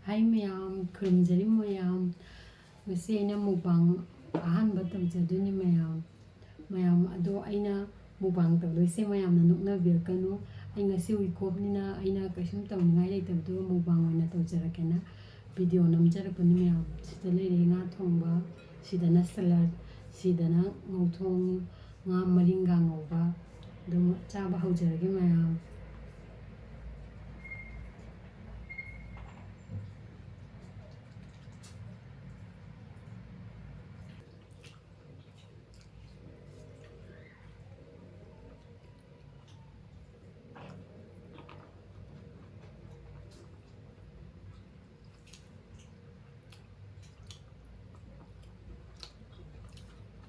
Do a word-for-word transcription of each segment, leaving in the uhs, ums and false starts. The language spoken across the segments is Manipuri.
ꯍꯥꯏ ꯃꯌꯥꯝ, ꯈꯨꯔꯨꯝꯖꯔꯤ ꯃꯌꯥꯝ꯫ ꯉꯁꯤ ꯑꯩꯅ mukbang ꯑꯍꯥꯟꯕ ꯇꯧꯖꯗꯣꯏꯅꯤ ꯃꯌꯥꯝ꯫ ꯃꯌꯥꯝ ꯑꯗꯣ ꯑꯩꯅ mukbang ꯇꯧꯗꯣꯏꯁꯦ ꯃꯌꯥꯝꯅ ꯅꯣꯛꯅꯕꯤꯔꯛꯀꯅꯨ꯫ ꯑꯩ ꯉꯁꯤ week off ꯅꯤꯅ ꯑꯩꯅ ꯀꯩꯁꯨꯝ ꯇꯧꯅꯤꯡꯉꯥꯏ ꯂꯩꯇꯕꯗꯨ mukbang ꯑꯣꯏꯅ ꯇꯧꯖꯔꯛꯀꯦꯅ video ꯅꯝꯖꯔꯛꯄꯅꯤ ꯃꯌꯥꯝ꯫ ꯁꯤꯗ ꯂꯩꯔꯦ ꯉꯥ ꯊꯣꯡꯕ, ꯁꯤꯗꯅ salad, ꯁꯤꯗꯅ ꯉꯧꯊꯣꯡ, ꯉꯥ ꯃꯔꯤꯡꯒ ꯉꯧꯕ꯫ ꯑꯗꯨꯝ ꯆꯥꯕ ꯍꯧꯖꯔꯒꯦ ꯃꯌꯥꯝ꯫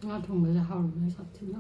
ꯉꯥ ꯊꯣꯡꯕꯁꯦ ꯍꯥꯎꯔꯝꯃꯦ ꯁꯥꯊꯤꯅ꯫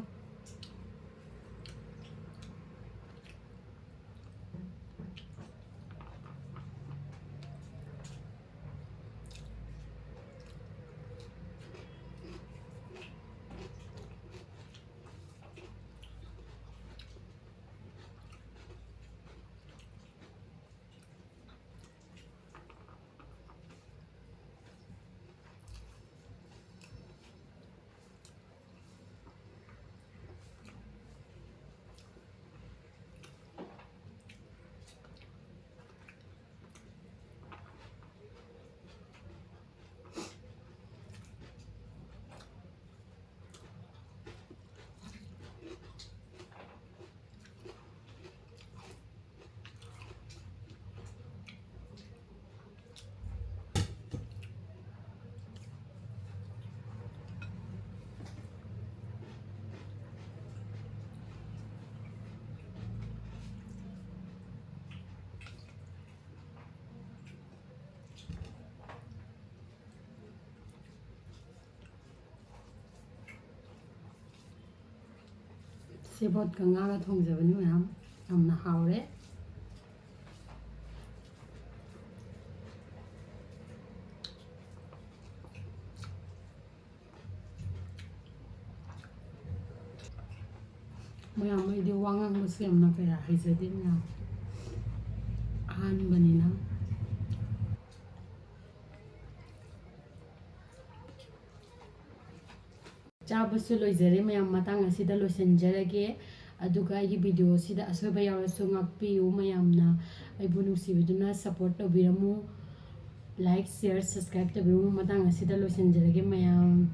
ꯁꯦꯕꯣꯠꯀ ꯉꯥꯒ ꯊꯣꯡꯖꯕꯅꯤ ꯃꯌꯥꯝ, ꯌꯥꯝꯅ ꯍꯥꯎꯔꯦ꯫ ꯃꯌꯥꯝ, ꯑꯩꯗꯤ ꯋꯥ ꯉꯥꯡꯕꯁꯦ ꯌꯥꯝꯅ ꯀꯌꯥ ꯍꯩꯖꯗꯦ ꯃꯌꯥꯝ, ꯑꯍꯥꯟꯕꯅꯤꯅ꯫ ꯆꯥꯕꯁꯨ ꯂꯣꯏꯖꯔꯦ ꯃꯌꯥꯝ, ꯃꯇꯥꯡ ꯑꯁꯤꯗ ꯂꯣꯏꯁꯤꯟꯖꯔꯒꯦ꯫ ꯑꯗꯨꯒ ꯑꯩꯒꯤ video ꯁꯤꯗ ꯑꯁꯣꯏꯕ ꯌꯥꯎꯔꯁꯨ ꯉꯥꯛꯄꯤꯌꯨ ꯃꯌꯥꯝꯅ꯫ ꯑꯩꯕꯨ ꯅꯨꯡꯁꯤꯕꯤꯗꯨꯅ support ꯇꯧꯕꯤꯔꯝꯃꯨ꯫ Like, share, subscribe ꯇꯧꯕꯤꯔꯝꯃꯨ꯫ ꯃꯇꯥꯡ ꯑꯁꯤꯗ ꯂꯣꯏꯁꯤꯟꯖꯔꯒꯦ ꯃꯌꯥꯝ꯫